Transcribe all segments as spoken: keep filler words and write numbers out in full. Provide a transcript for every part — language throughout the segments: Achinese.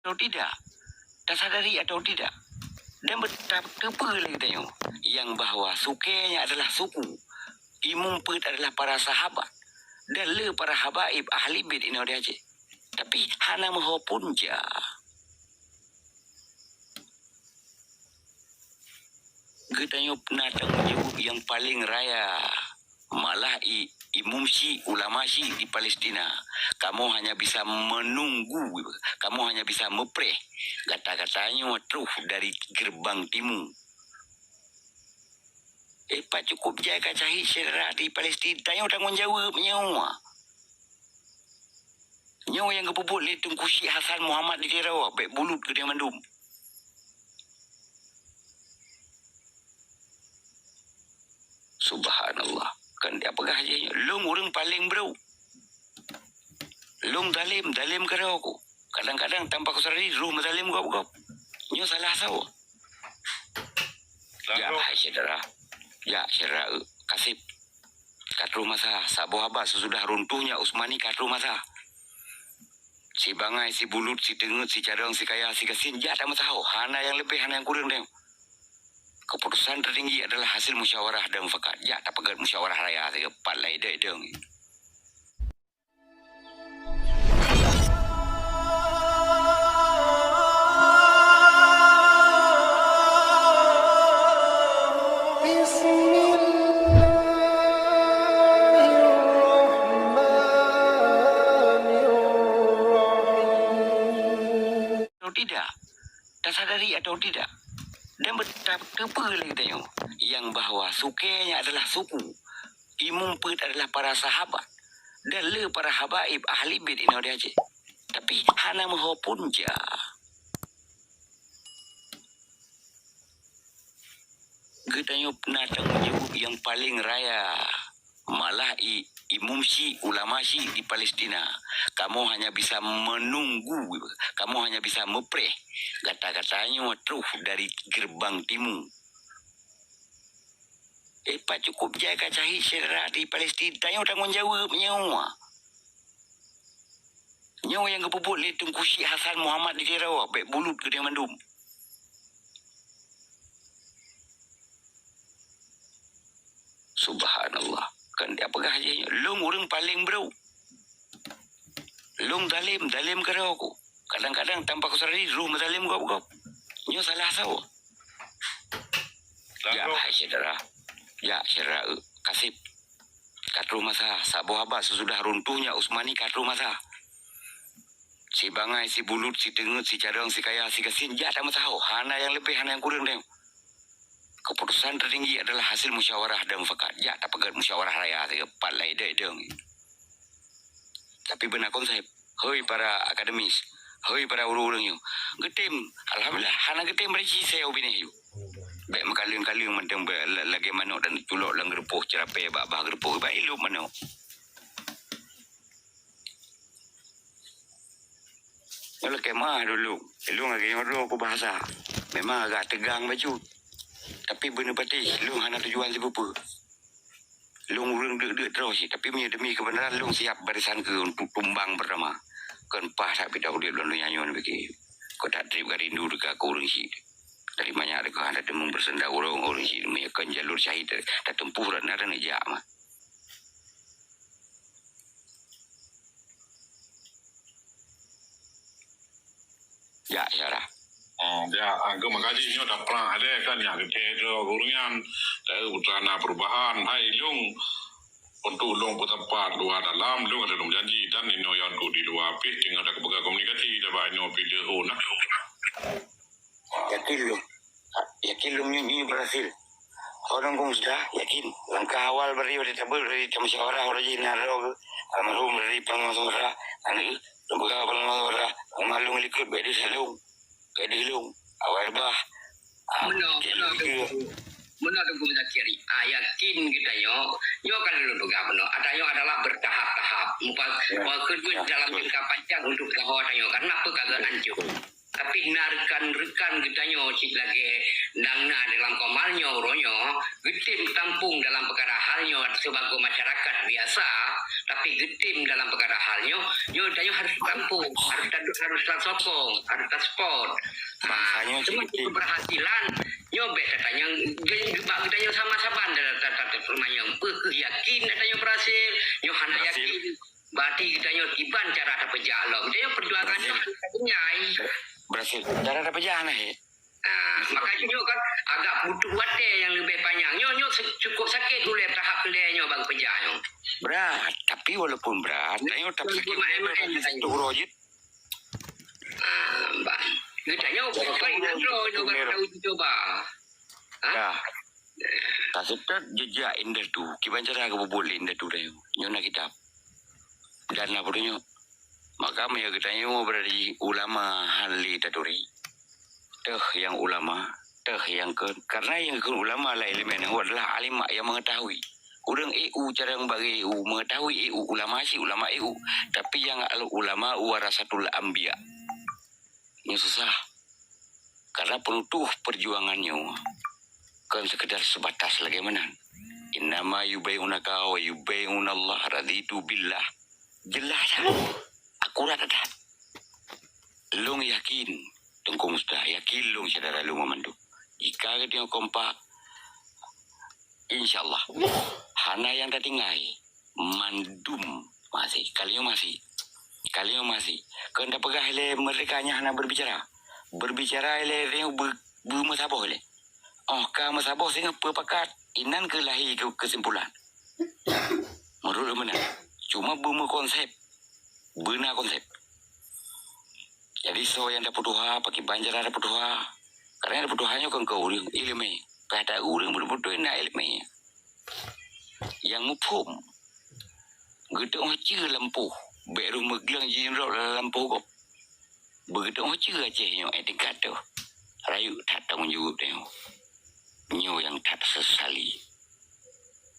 atau tidak? Tasadari atau tidak? Dan bet-, ta-, teupeue lé geutanyoe nyang bahwa sukée nyan adalah suku, imeum peuet adalah para sahabat, dan le para habaib ahli bait inoe di Aceh. Tapi hana meuho pun ja. Geutanyoe na tanggong jaweueb nyang paleng raya. Malah i-, imeum syiek, ulama syiek di Palestina, kamoe hanya bisa menunggu, kamoe hanya bisa meupreh gata-gata nyoe troh dari gerbang timu. Eh, pat cukup jai ka syahid syedara di Palestina, tanyoe tanggong jaweueb nyoe. Nyoe nyang geupeubuet lé Teungku Syiek Hasan Muhammad di Tirawa, bék bulut geutanyoe mandum. Subhanallah. Kan dia peugah je, lôn ureuëng paleng brok. Lôn zalim, zalim keudroe ku. Kadang-kadang tanpa kusadari roh meuzalim gob-gob. Nyoe salah soe? Jak, hai syedara. Jak, syedara, eh, Kaseb. Ka troh masa, saboh abad seusudah runtuhnya Utsmani ka troh masa. Si bangai, si bulut, si teungeut, si carông, si kaya, si gasien, jak tameusaho. Hana nyang leubeh, hana nyang kureueng deh. Keputusan tertinggi adalah hasil musyawarah dan mufakat. Jak tapeugét musyawarah raya sigoe pat lai deuek deueng. Bismillahirrahmanirrahim. Atau tidak? Tasadari atau tidak? Dan bet-, ta-, teupeue lé geutanyoe nyang bahwa sukée nyan adalah suku, imeum peuet adalah para sahabat, dan le para habaib ahli bait inoe di Aceh. Tapi hana meuho pun ja. Geutanyoe na tanggong jaweueb nyang paleng raya. Malah i-, imeum syiek, ulama syiek di Palestina, kamoe hanya bisa menunggu, kamoe hanya bisa meupreh gata-gata nyoe troh dari gerbang timu. Eh, pat cukup jai ka syahid syedara di Palestina, tanyoe tanggong jaweueb nyoe. Nyoe nyang geupeubuet lé Teungku Syiek Hasan Muhammad di Tirawa, bék bulut geutanyoe mandum. Subhanallah. Kan dia peugah je, lôn ureuëng paleng brok. Lôn zalim, zalim keudroe ku. Kadang-kadang tanpa kusadari roh meuzalim gob-gob. Nyoe salah soe? Jak, hai syedara. Jak, syedara, eh, Kaseb. Ka troh masa, saboh abad seusudah runtuhnya Utsmani ka troh masa. Si bangai, si bulut, si teungeut, si carông, si kaya, si gasien, jak tameusaho. Hana nyang leubeh, hana nyang kureueng deh. Keputusan tertinggi adalah hasil musyawarah dan mufakat. Jak tapeugét musyawarah raya sigoe pat lai deuek deueng. Tapi beuna konsep. Hoi para akademis, hoi para ureuëng-ureuëng nyoe. Geutem, alhamdulillah, hana geutem bri ci seubinéh yue. Bék meukaleng-kaleng mantong bék la-, lagée manok dan culok lam geurupoh, ceurapée bak bah geurupoh, bak ilop manok. Nyoe lakée meu'ah dulu. Ilong lagée nyoe droe ku bahasa. Memang agak tegang bacut. Tapi beuneupatéh, ilong hana tujuan sipeue-peue. Lôn ureuëng deuk-deuk droe cit, tapi meunyoe demi keubeunaran lôn siap barisan keu untuk tumbang peurtama. Kon paih that pih udeb lôn donya nyoe pike. Kon that treb ka rindu teuka keu ureuëng cit. Dari manyak teuka hana teumeung beusenda ureuëng, ureuëng cit meunyoe kon jalur syahid tateumpuh rot na neujak mah. Jak, syedara. Oh, jak, angka makajih nyoe daprah ada kan nyak geuthée droe gurunyan. Taeu putra na perubahan. Hai ilong, untuk ulong peusapat luwa dalam, lôn ada lôn janji dan inoe nyang untuk di luwa pih teungoh tapeugah komunikasi, tabak inoe pih leuhô na. Yakin lôn. Yakin lôn nyoe, nyoe berhasil. Orang kong sudah yakin. Langkah awal bari pada tabel dari tamusyawarah orang jih na droe almarhum dari Panglima Sumatera. Aneuk Lembaga Panglima Sumatera, Panglima Lôn likot baik di Salong, baik di Lôn, awai bah. Ah, Meunoe, meunoe Teungku, meunoe Teungku Muzakir. Ah, yakin geutanyoe, nyoe ka lôn peugah meunoe. Tanyoe adalah bertahap-tahap. Mupa-, ya, ya, dalam jangka panjang untuk peusahoe tanyoe. Karena apa kagak hancur. Tapi na rekan-rekan geutanyoe cit lagée nyang na dalam komal nyoe uroe nyoe, geutem tampung dalam peukara hal nyoe sibagoe masyarakat biasa, tapi geutem dalam peukara hal nyoe, nyoe tanyoe harôh tampung, harôh ta-, harôh tasokong, harôh ta-support. Ha, bansa nyoe cuma cit geutem. Keberhasilan nyoe bék tatanyong, bak geutanyoe sama saban ta-, ta-, ta-, tatanyong. Peu kheueh yakin geutanyoe berhasil, nyoe hana yakin. Berarti geutanyoe kiban cara tapeujak lom. Geutanyoe peujuangan nyoe hana tapeujai. Berhasil. Cara tapeujak hana, he? Ah, makanya nyoe kan agak butuh watée nyang leubeh panyang. Nyoe, nyoe se-, cukup sakét ulée tahap keulhèe nyoe bak geupeujak nyoe. Berat, tapi walaupun berat, nyoe tapi sakét ulée, berarti satu uroe jeuet. Ah, bah. Geutanyoe bukan droe nyoe baru tahu cuba. Ha? Ya. Taseutôt jeujak indatu, kiban cara geububuet lé indatu tanyoe. Nyoe na kitab. Dan na peurunyok. Maka meunyoe geutanyoe berarti ulama hán lé taturi. Teuh nyang ulama, teuh nyang kheun. Karena nyang kheun ulama lam ileumèe nahwu adalah alim nyang mengetahui. Ureuëng ék u cara bagée ék u, mengetahui ék u, ulama cit ulama ék u. Tapi nyang al-ulama'u warasatul anbiya. Nyoe susah. Karena peunutôh peujuangan nyoe kon sekedar sebatas lagée meunan. Innama yubai'unaka wa yubai'unallah raditu billah. Jeulaih that. Akurat that. Lôn yakin, Teungku Musda, yakin lôn syedara lôn meumandum. Jika geutanyoe kompak, insya Allah, hana nyang tatinggai. Mandum masih. Kali nyoe masih. Kali nyoe masih. Keu tapeugah ilée meurdeka nyan hana berbicara. Berbicara ilée nyoe be-, beumeusaboh ilée. Óh ka meusaboh singoh peupakat, inan keuh lahé keu-, keusimpulan. Meunurot meunan. Cuma beumeukonsep. Beuna konsep. Jadi, soe nyang tapeutuha, pakriban cara tapeutuha. Karena tapeutuha nyoe kon keu ureuëng ileumèe. Payah taeu ureuëng beutôi-beutôi na ileumèe. Nyang muphom. Geuteungoh ceue lampôh. Bék rôh meugleueng jinoe lam lampôh gob. Beugeuteungoh ceue Aceh nyoe, eh, tingkat teuh. Rayeuk that tanggong jaweueb tanyoe. Nyoe nyang that sesali.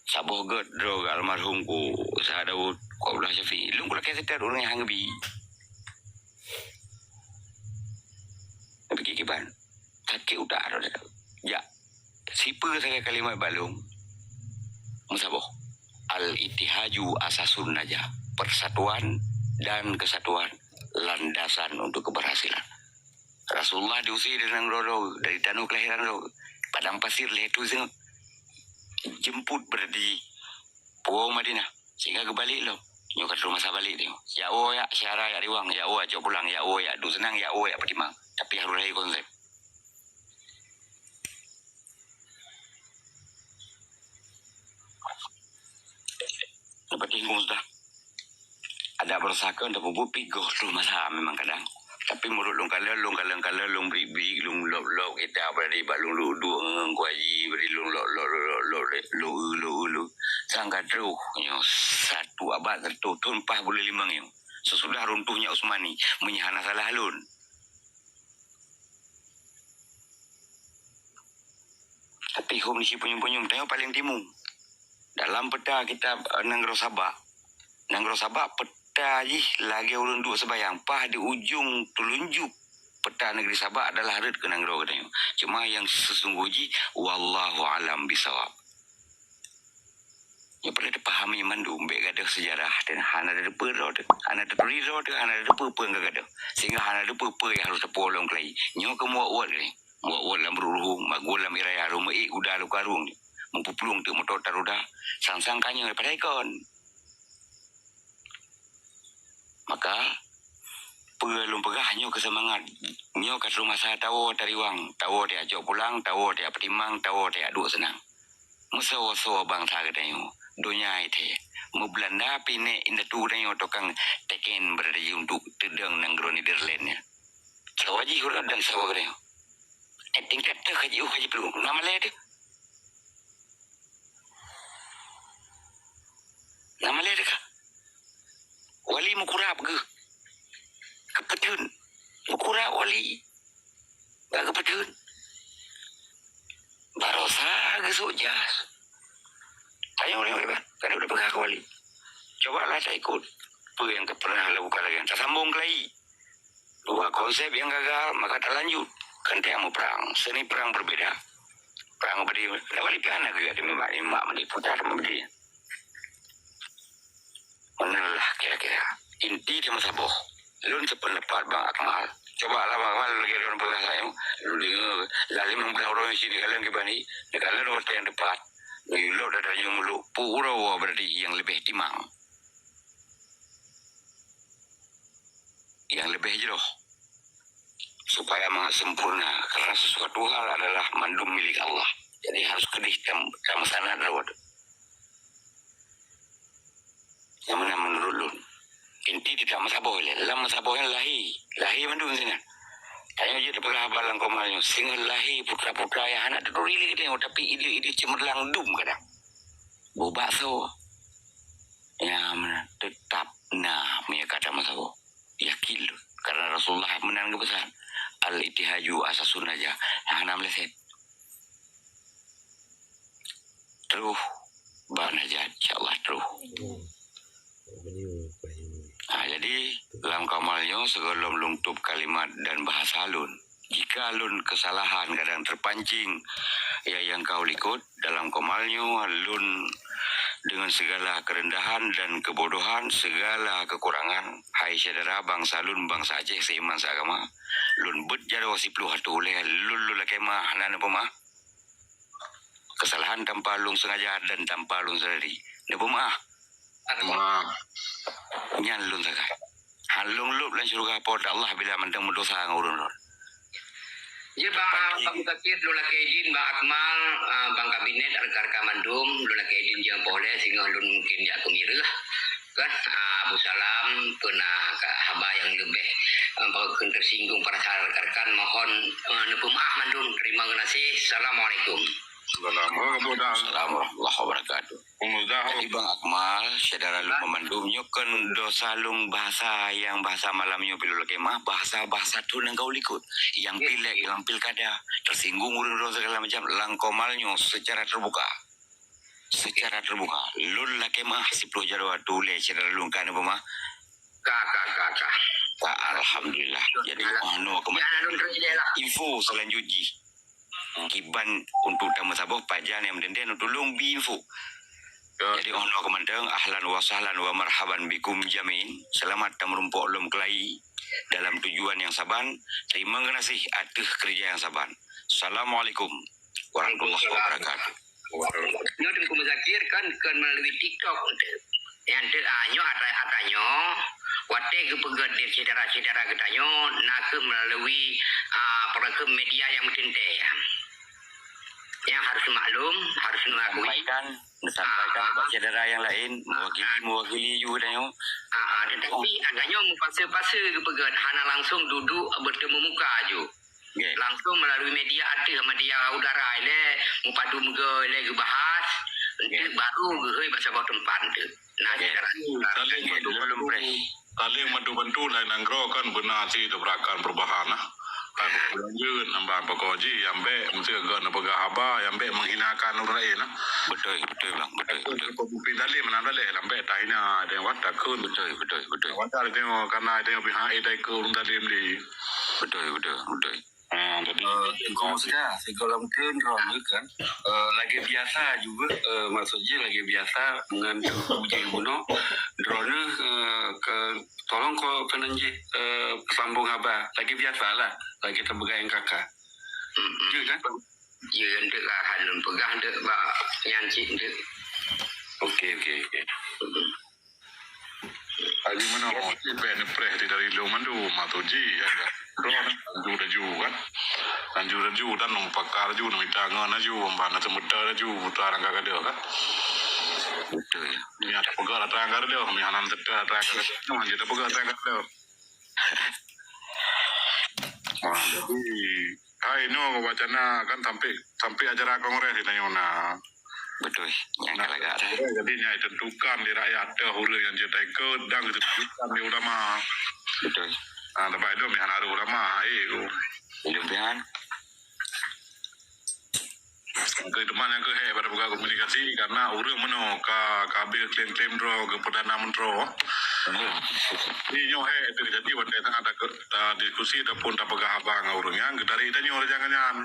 Saboh gét droe almarhum ku Ustaz Daud, ku Abdullah Syafi'i. Lôn kulakée seutôt ureuëng nyang han geubi. Tapi kiban. Sakét utak droe. Jak. Sipeue sagai kalimat bak lôn. Meusaboh. Al-ittihaju asasun najah. Persatuan dan kesatuan landasan untuk keberhasilan. Rasulullah diusir dari nanggroe droe, dari tanoh kelahiran droe, padang pasir lhèe thôn singoh. Jeumput berarti puwoe Madinah, sehingga geubalek lom. Nyoe ka troh masa balek nyoe. Jak woe jak syedara jak riwang, jak woe jak cok pulang, jak woe jak duek seunang, jak woe jak peutimang. Tapi harôh lahé konsep. Leupah nyan sudah. Adak beurasa keu untuk peubuet pih goh troh masa memang kadang. Tapi meunurot lôn kalon, lôn kalon-kalon, lôn bri-bri, lôn lop-lop kitab bri bak lôn duek-duek ngon Ku Haji, bri lôn lop-lop, lôn lop-lop, lôn eu, lôn eu, lôn. Sang ka troh nyoe satu abad satu thôn empat puluh lima nyoe. Sesudah runtuhnya Utsmani, meunyo hana salah lôn. Tapi hom di sipunyueng-punyueng, tanyoe paleng timu. Dalam peta kitab, eh, nanggroe Saba. Nanggroe Saba peta jih lagée ureuëng duek seubayang. Paih di ujong teulunjuk peta negeri Saba adalah rot keu nanggroe geutanyoe. Cuma nyang seusunggoh jih, wallahu alam bisawab. Nyoe peureulée teupahami mandum, bék gadôh seujarah teuh, hana tateupeue droe teuh, hana taturi droe teuh, hana tateupeue peue nyang ka gadôh. Sehingga hana tateupeue peue nyang harôh tapeuwoe lom keulayi. Nyoe keuh muwot-wot nyoe. Muwot-wot lam ruruhu, magun lam raya, rumoh ék guda lukarung nyoe. Meupeuplueng teuk moto taroda, sang-sang ka nyoe padahai kon. Maka, peue lôn peugah nyoe keu seumangat. Nyoe ka troh masa tawoe tariwang, tawoe tajak cok pulang, tawoe tajak peutimang, tawoe tajak duek seunang. Meusoe-soe bansa geutanyoe, donya ié. Meubeulanda pih nèk indatu tanyoe tukang teken berdiri untuk teudong nanggroe Netherlands nyan. Sawa jih ureueng dan sawa geutanyoe. Eh, tingkat teuh ka jiôh ka jiplueng. Na malèe teuh. Na malèe teuh ka. Wali meukurab geuh. Geupeutheun. Meukurab wali. Bak geupeutheun. Barosa geusok jas. Tanyoe lé, ka na peugah keu wali. Cobalah taikot peue nyang ka pernah lakukan lagèe nyan. Tasambong keulayi. Dua konsep nyang gagal, maka talanjut keu nyang meuprang. Seunai prang berbeda. Prang berbeda. Lewat lipi hana geuyue di mimak-mimak meudi putar meudi. Meunan lah kira-kira. Inti teumeusaboh. Lôn sependapat Bang Akmal. Coba lah Bang Akmal lagèe lôn peugah sayoe. Lôn deungoe lah limong blaih uroe nyang sini kalon kibani. Neukalon watèe nyang teupat. Meunyoe lôn dan tanyoe muluk, peue uroe woe berarti nyang leubeh timang. Nyang leubeh jroh. Supaya mangat sempurna, karena sesuatu hal adalah mandum milik Allah. Jadi harus keudeh tam-, tameusanad lewat. Nyang meunan menurut lôn. Inti teutab meusaboh ilèe. Lam meusaboh nyan lahé. Lahé mandum sinan. Tanyoe jeuet tapeugah haba lam Komal nyoe. Singoh lahé putra-putra nyang hana taturi lé geutanyoe, tapi ide-ide cemerlang dum kadang. Boh bakso. Nyang meunan teutab na meunyoe ka tameusaboh. Yakin lôn. Karena Rasulullah meunan geupeusan. Al-ittihaju asasun najah. Hana meuleset. Troh bak najat, insya Allah troh. Ha, jadi, lam Komal nyoe sigohlom lôn tôb kalimat dan bahasa lôn. Jika lôn kesalahan kadang terpancing, ya nyang ka u likot, dalam Komal nyoe lôn dengan segala kerendahan dan kebodohan, segala kekurangan, hai syedara bansa lôn, bansa Aceh seiman seagama, lôn beuet jaroe siploh ateueh ulèe, lôn, lôn lakèe meu'ah, hana neupeumeu'ah. Kesalahan tanpa lôn sengaja dan tanpa lôn sadari. Neupeumeu'ah. Maaf. Nyan lôn sagai. Han lôn lôb lam syeuruga Po teu Allah bila mantong meudosa ngon ureueng lôn. Jeuet Bang, ah, Bang Muzakir, lôn lakèe idhin Bang Akmal, ah, Bang Kabinet, rekan-rekan mandum, lôn lakèe idhin jeuet po lé singoh lôn mungkin jak keumireuh. Kan, ah, Abu Salam peuna ka haba nyang leubeh, ah, bak kheun tersinggung perasaan rekan-rekan, mohon, ah, neupeumeu'ah mandum. Terima kasih. Assalamualaikum. Assalamualaikum warahmatullahi wabarakatuh. Jadi Bang Akmal, syedara lôn meumandum, nyoe kon dosa lôn bahasa nyang bahasa malam nyoe pih lôn lakèe meu'ah, bahasa-bahasa thôn nyang ka u likot, nyang pileg, nyang pilkada, tersinggung ureueng droe segala macam, lam Komal nyoe secara terbuka. Secara terbuka. Lôn lakèe meu'ah siploh jaroe ateueh ulèe syedara lôn ka neupeumeu'ah. Ka, ka, ka, ka. Ka, alhamdulillah. Jadi, oh, no, info selanjut jih. Kiban untuk tameusaboh pajan nyang meudendeng tulông bi info. Ya. Jadi, oh, no, keumantong, ahlan wa sahlan wa marhaban bikum jami'in. Selamat tameurumpok lom keulayi dalam tujuan nyang saban. Terima kasih ateueh keureuja nyang saban. Assalamualaikum warahmatullahi wabarakatuh. Nyoe Teungku Muzakir kan, kan melalui TikTok. Nyang teu-, ah, nyoe ata-, ata nyoe, watèe geupeugèt lé syedara-syedara geutanyoe, na kheueh melalui, ah, peue kheun media nyang meuteuntèe. Nyang harus maklum, harus mengakui. Sampaikan, disampaikan bak syedara nyang laén, mewakili, mewakili ju geutanyoe. Ah, ah, tetapi ata nyoe meufase-fase geupeugèt, hana langsung duduk bertemu muka ju. Langsung melalui media ateueh, media udara ilèe, mupadu meugo ilèe geubahas, enteuk baru geuhôi bak saboh teumpat enteuk. Nah, saudara, saling bantu-bantu, saling bantu-bantu laén nanggroe kan beuna cit tapeurakan perubahan nah. Kan lanjut nambah pokok jih, nyang bèk meusti geuneuk peugah haba, nyang bèk menghinakan ureueng laén nah. Beutôi, beutôi bang, beutôi, beutôi. Pemimpin zalim, meunan daleh, nyang bèk tahina, ada nyang watak kun. Beutôi, beutôi, beutoi. Watak dia, karena dia pihak, eh, dai ke ureueng zalim di. Beutôi, beutôi, beutoi. Ah, jadi, eh, Teungku Musa, sigohlom kheun droeneuh kan, eh, lagèe biasa juga, eh, maksud jih lagèe biasa ngon Teungku Bujang bunoe, droeneuh, eh, ke, tolong ko keunan jih, eh, sambung haba lagèe biasa lah, lagèe tapeugah nyang ka-ka. Hmm. Ya kan? Ya, enteuk lah, han lôn peugah enteuk bak nyan cit enteuk. Oke, oke, oke. Hari mana mau cek bèk neupreh di dari lôn mandum, mak tu ji, ya kan? Droe lanjut laju kan. Lanjut laju dan nong pakar laju, nong mita ngon laju, amban na semuta laju, putra rangka kada kan. Betul ya. Ni ada peugah lah terang kada, ni hana semuta terang kada. Nong je ada peugah terang kada. Ah, jadi, hai, nyoe wacana kan sampai, sampai acara kongres di tanyoe na. Betul. Nyang ka lagak dah. Jadi, nyang ditentukan di rakyat teuh ureueng nyang jeuet ikot dan ditentukan di ulama. Betul. Ah, tapi itu meuhan harôh ulama, eh, ku. Mudah-mudahan. Keu teuma nyang keuhai pada buka komunikasi, karena ureueng meunoe ka, ka habéh klaim-klaim droe keu Perdana Menteri. Jadi nyoe hai, itu jadi watèe teuka ta diskusi ataupun tapeugah haba ngon ureueng nyan, dari tanyoe jangan nyan.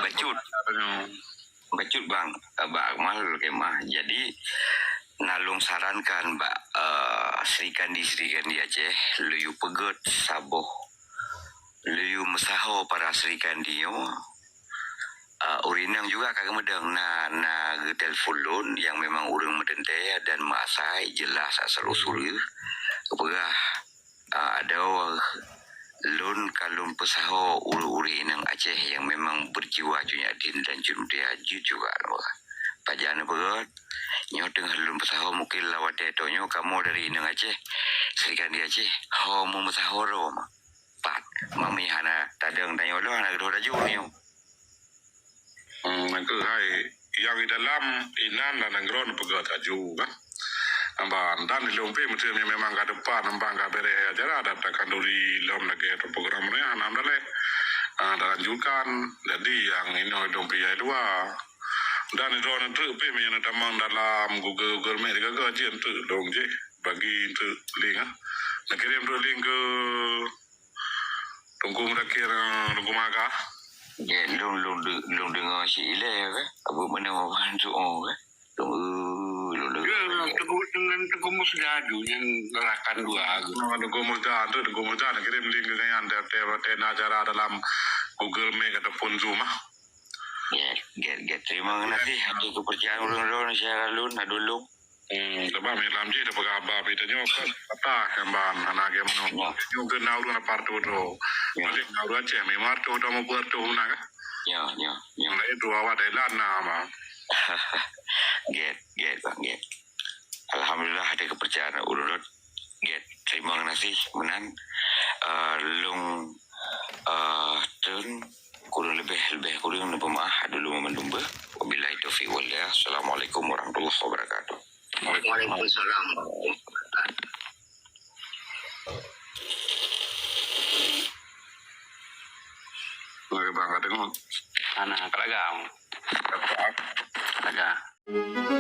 Bacut. Tanyoe. Bacut bang, eh, bak Akmal kemah. Jadi na lôn sarankan bak, eh, Sri Kandi, Sri Kandi Aceh, lôn yue peugèt saboh, lôn yue meusaho para Sri Kandi nyoe. Ah, ureueng inong juga ka geumeudong na, na geutelepon lôn nyang memang ureueng meuteuntèe dan meuasai jeulaih asai usul geuh. Geupeugah, ah, adoe lôn ka lôn peusaho ureueng-ureueng inong Aceh nyang memang beujiwa jih nyan dhin dan jih mulia jih juga. Pajan peugah, nyoe teungoh lôn peusaho mungkin lam watèe tanyoe kamoe dari inong Aceh, Sri Kandi Aceh, ho meumeusaho droe ma. Pat, mami hana tadong tanyoe lôn, hana geudoh laju nyoe. Hmm, nyan keuh hai, nyang di dalam inan dan nanggroe neupeugah laju, kan? Nyan ban, dan di lôn pih meuteumé memang ka depan, nyan ban ka bèrèh acara, dan takanduri lom lagèe program nyan, alhamdulillah. Ah, dan lanjutkan, jadi nyang inoe lôn pih nyang luwa. Dan droeneuh treuk pih meunyoe neutamong dalam Google, Google Meet, Google jih treuk lôn jih, bagi treuk link, ah. Neukirém treuk link keu Teungku Mudakir, eh, Teungku Maga. Ya, lôn, lôn de-, lôn deungoe si ilèe ka. Abu mana maban tu oh ka. Lôn, eh, lôn deungoe. Ya, Teungku, dengan Teungku Musda tu yang rakan dua tu. Ah, Teungku Musda tu, Teungku Musda nak kirim link ke saya, tiap-tiap ada acara dalam Google Meet ataupun Zoom ah. Ya, ya, ya. Terima kasih. Ada kepercayaan ureueng-ureueng syara lôn, nak dulung. Hmm, sebab malam jih tapeugah haba pih tanyoe kan patah kan ban, hana lagèe meunoe. Ya. Nyoe keu na ureueng lapar tu tu. Ya. Balik na ureueng Aceh, memang tu dah mau buat tu meunan kan? Ya, ya, ya. Lain tu awak Thailand na mah. Gèt, gèt, bang, gèt. Alhamdulillah, ada kepercayaan ureueng. Gèt, terima kasih meunan. Eh, lôn, eh, treun kurang lebih, lebih kurang neupeumaah dulu mandum beuh. Wabillahi taufiq wal hidayah. Assalamualaikum warahmatullahi wabarakatuh. Waalaikumsalam. Lagi bang, ka deungö. Ana, ka lagak. Lagak.